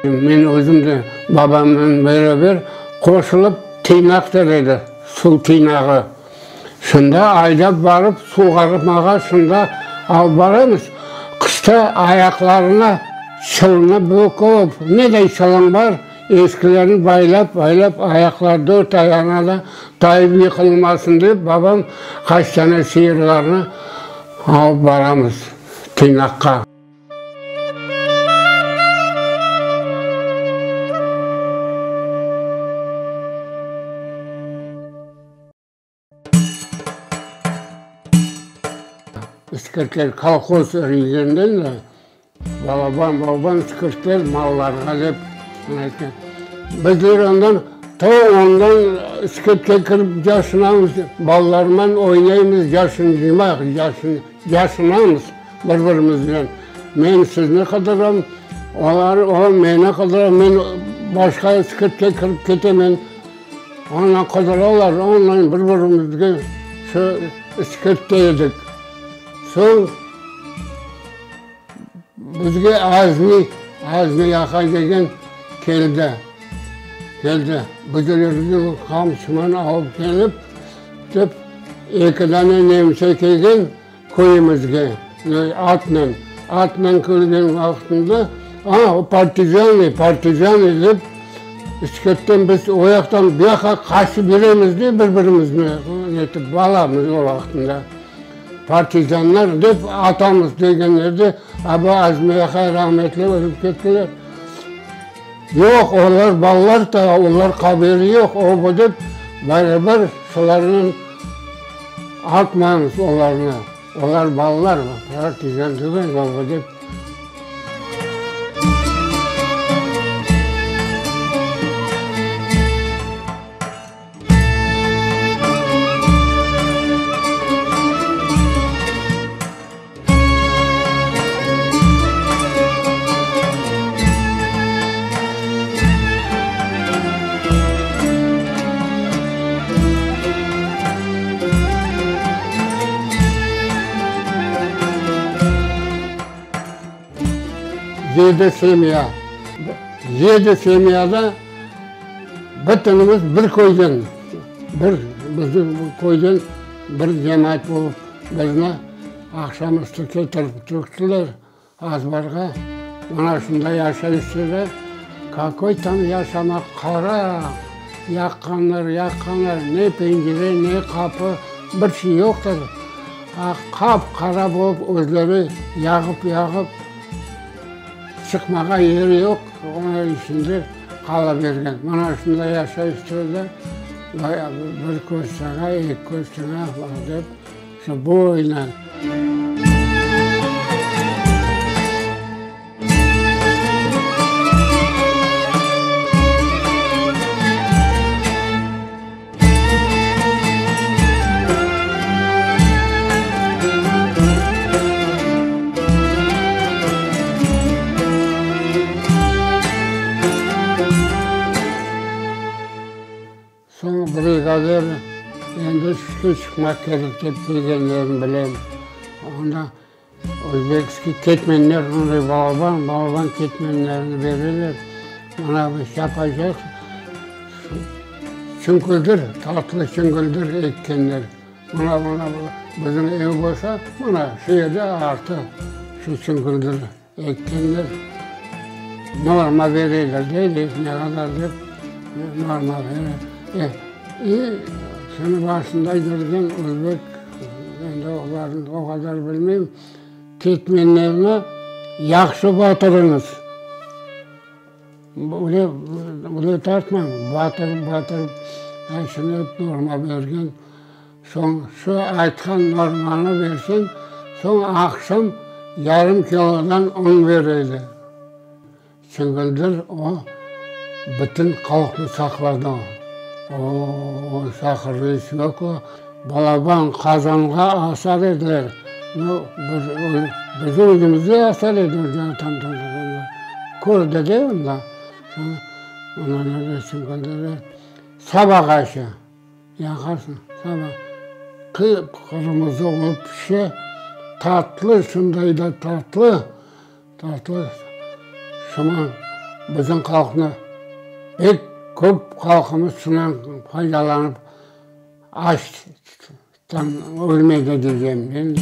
Men özüm de babamnen beraber qoşulıp tıynaq der edi, suv tıynağı. Şunda aydap barıp suğarmağa şunda alıp baramız. Qışta ayaqlarına çılnı böküp, neday çılıñ bar, eskilerini baylap, baylap ayaqları, dört ayağına da tayıp yıqılmasın dep babam qaç tane sıyırlarnı alıp baramız tıynaqqa. İskirtler kolhoz irgenden de balaban balaban iskirtler mallarğa dep aytqan. Bizler ondan to ondan iskirtke kirip yaşınamız, balalarman oynaymız, yaşınmaq, yaşınamız bir-birimizden. Men sizni qıdıram, olar, o meni qıdıra, men başqa iskirtke kirip ketemen. Ondan qıdıralar, ondan bir-birimizge şu iskirtte edik. Soñ bizge Azmi, Azmi aqay degen keldi, keldi. Bizlerge qamçıman alıp kelip, dep, eki dane nemse kelgen köyümizge, atnen, atnen kelgen vaqtında, a, partizanı, partizanı dep, İsketten biz o yaqtan bu yaqqa qaçıp yüremiz de bir-birimizni netip, balamız o vaqtında. Partizanlar dep atamız degenlerde, aba Azmi aqay rahmetli ölip kettiler. Yoq, olar balalar da, olar haberi yoq, o bu dep, beraber şularnen atmañız olarnı, olar balalar, partizan tügül, baba dep. Yedi semya. Yedi semyada bütünimiz bir köyden, bir bizim köyden bir cemaat olıp bizni aqşam üstü ketirip töktüler azbarğa. Mına şunda yaşaysız, kakoy tam yaşamaq, qara yaqqanlar, yaqqanlar, ne pencere, ne qapı, bir şey yoqtır. Qap-qara bolıp özleri yağıp-yağıp çıqmağa yeri yoq, onıñ içinde qala bergen. Mına şunda yaşaysız da, bir köz saña, eki köz saña dep, şu boynen. Soñ brigadir endi sütke çıqmaq kerek dep kelgenlerini bilem. Onda Özbekskiy ketmenler, onday balaban, balaban ketmenlerni bereler. Mına bu çapacaq çüñküldir, tatlı çüñküldir ekkenler. Mına, mına bizim ev bolsa, mına şu yerde artı şu çüñküldir ekkenler. Norma bereler deyler, ne qadar dep, norma bere. E, şunı başında yürgen özbek, endi olarnı o qadar bilmeyim, ketmenlerni yahşı batırıñız. Öyle, öyle tartmañ, batırıp, batırıp, şunı norma bergen. Soñ şu aytqan normanı berseñ, soñ aqşam yarım kilodan un beredi. Çingildir o, bütün halqnı saqladı. O, sahırnıy svekla balaban qazanğa asar ediler. Nu, biz, biz özümiz de asar edik, kördi de onda. Sabaq aşı. Yaqarsıñ, saba qıp-qırmızı olıp pişe, tatlı, şunday da tatlı, tatlı. Şuma. Bizim halqnı, pek köp halqımız şundan faydalanıp, açtan ölmedi diycem men de.